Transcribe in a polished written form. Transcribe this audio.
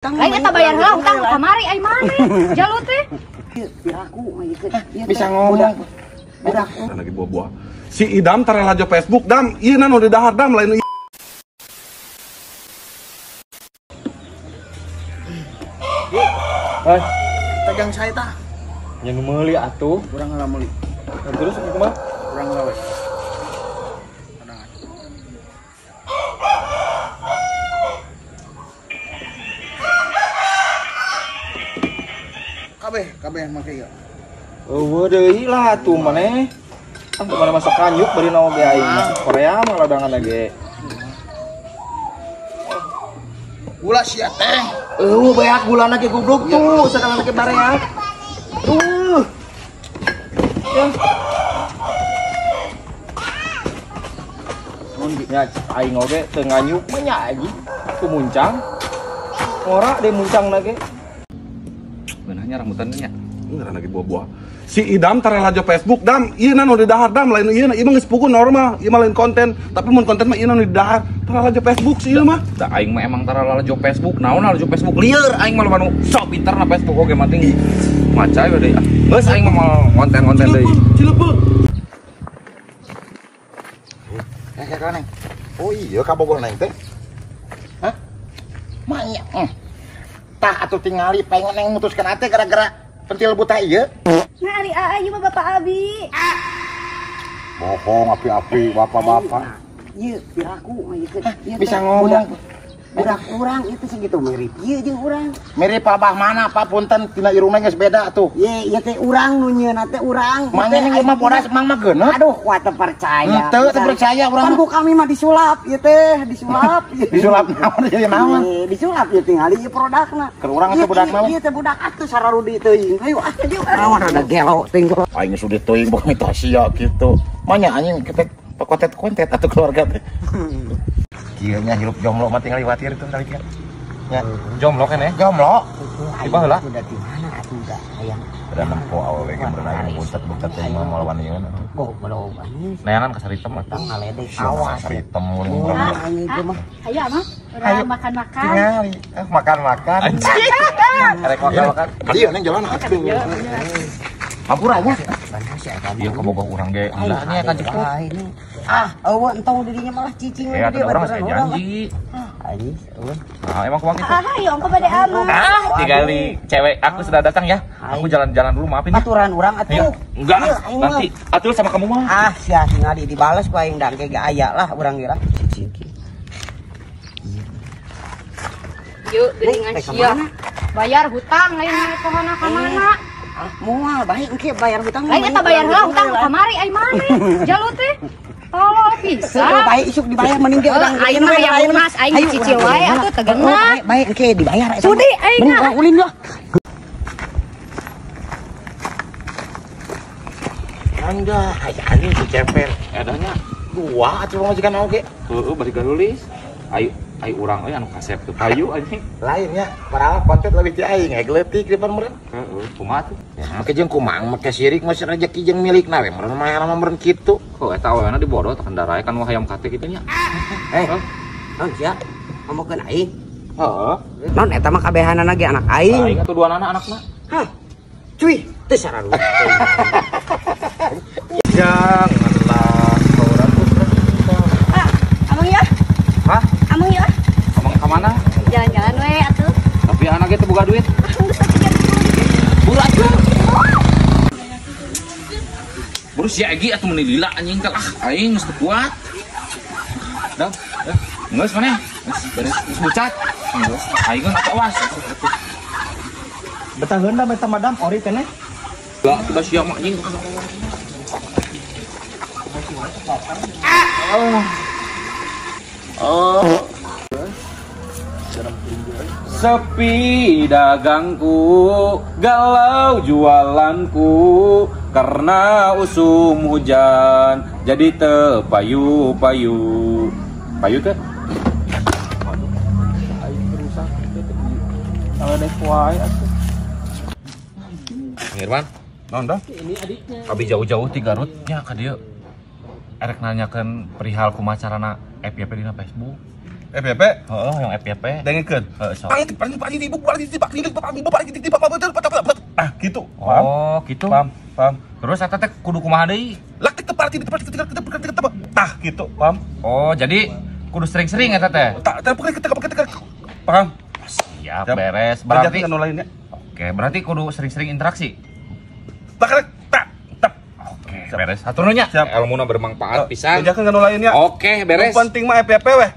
Lain eta bayar heula hutang kamari ai maneh. Jalu teh. Piraku bisa ngomong. Budak lagi buah-buah. Si Idam taralajo Facebook dam, ieu na nu didahar dam lain. Hei, pegang saya tah. Nya nu meuli atuh, urang heula meuli. Terus kumaha? Urang heula we. Kabeh, kabeh make ieu. Eueuh deui lah atuh maneh. Ah, mana masak kanyuk bari naon ge aing masak Korea mah ladangan ge. Gula sia teh. Eueuh beak gulana ge goblok tuh, sakalana ge bareak. Tuh. Ya. Mun nya aing oge teu nganyuk mah nya anjing. Ku muncang. Ngora deui muncangna ge. Beunahnya rambutannya. Beneran lagi buah-buah. Si Idam taralajo Facebook dam, ieu na nu didahar dam lain ieu ieu mah geus pugu normal, ieu mah lain konten, tapi mun konten mah ieu nu didahar. Taralajo Facebook si ieu mah. Da aing mah emang taralajo Facebook, naon lalajo Facebook lieur aing mah loba nu sok pinter na Facebook oge mating. Maca we deui. Geus aing mah moal konten-konten deui. Cilepeung. Neng, neng. Oh iya ka Bogor neng teh. Hah? Manya. Tah atuh tingali pengen neng mutuskeun ate gara-gara pentil buta ieu. Nah ari aa ieu mah bapak abi. Bohong api-api bapak-bapak. Ieu piraku mah ieu bisa ngomong. Budak urang itu segitu mirip ieu jeung urang. Mirip abah mana Pak punten tina irungna geus beda tuh. Ye ieu teh urang nu nyieun teh urang. Mang ini mah bodas mang mah geuneuh. Aduh kuat teu percaya. Henteu teu percaya urang. Kan ku kami mah disulap ieu teh, disulap. Disulap naon jadi naon? Disulap ieu tingali ieu produkna. Keur urang atuh budakna. Ieu teh budak atuh sararudi teuing. Hayu ah dieu. Naon rada gelo teuing. Aing geus udah teuing bok mita sia kitu. Manya anjing kita kontet-kontet atuh keluarga teh. Kieu nya hirup jomblo mah tinggal khawatir itu kali kieu. Nya jomblo kan ya? Jomblo. Di baheula. Udah di mana atuh da hayang. Udah nempo awewe ge beurang aing buntet-buntet teh mah moal wani atuh. Goblok anjing. Neangan ka saritem atuh. Ngaledek awas. Saritem mun anjing ieu mah. Hayu amang, urang makan-makan. Tingali, makan-makan. Erek makan-makan. Ieu neng jalan atuh. Hampura nya. Ieu ka Bogor urang ge enggak nya ka jemput. Ah, eueuh entong dirinya malah cicing we di urang geus janji. Ah, anjing eueuh. Nah, emang kumaha kitu? Ah, hayu ongko bade amang. Ah, tingali cewek aku sudah datang ya. Aku jalan-jalan dulu maafin ya. Aturan urang atuh. Enggak, nanti atuh sama kamu mah. Ah, sia tingali dibales ku aing dang ge aya lah urang ge lah. Cicing. Yuk, geuningan sia. Bayar hutang lain ka mana ka mana. Ah, moal baik engke bayar hutang. Lain eta bayar heula hutang kamari ai maneh. Jalu teh. Tolol pisan. Baik isuk dibayar mending ge urang aing mah hayang lunas aing cicil wae atuh teu geunah. Baik engke dibayar eta. Sudi aing mah. Ulin lah. Anda anjing si ceper. Edahnya dua atuh majikan oge. Heeh bari galulis. Ayo ai urang euy anu kasep teu payu anjing. Lainnya padahal konten lebih ti aing ge leutik di depan meureun. Heeh, kumaha tuh? Ya, make jeung kumang make sirik masih rezeki jeung milikna we meureun mah meureun kitu. Heuh eta awewena dibodoh teh kendarae kan hayam kate kitu nya. Eh. Naon sia? Ngomongkeun aing. Heeh. Naon eta mah kabehanana ge anak aing. Aing atuh duanana anakna. Hah. Cuy, teu sararua. Janganlah kau ragu. Ah, amang ya? Hah? Amang ya? Amang ka mana? Jalan-jalan we atuh. Tapi anaknya teu boga duit. Ah, geus atuh. Buru atuh. Buru si Egi atuh meuni lila anjing teh ah aing geus teu kuat. Dah, geus maneh? Geus beres geus bucat. Geus aing geus awas. Betaheun da beta madam ori teh neh. Lah atuh da sia mah anjing. Oh. Sepi dagangku, galau jualanku, karena usum hujan jadi tepayu-payu. Payu teh? Waduh, aing rusak teh ngaledek wae atuh. Kang Irwan, naon dah? Ini adiknya. Abi jauh-jauh ti Garut nya ka dieu. Erek nanyakeun perihal kumaha carana FYP dina Facebook. FYP? Heeh, yang FYP. Dengekeun. Heeh, sok. Ah, gitu. Paham? Oh, gitu. Paham, paham. Terus eta teh kudu kumaha deui? Tah, gitu. Paham? Oh, jadi kudu sering-sering eta teh. Paham? Siap, Siap. beres. Berarti Berarti anu lainnya. Oke, berarti kudu sering-sering interaksi. Tak tak tak. Oke, beres. Hatur nuhun nya. Siap. Ilmuna bermanfaat pisan. Bejakeun anu lainnya. Oke, beres. Yang penting mah FYP weh.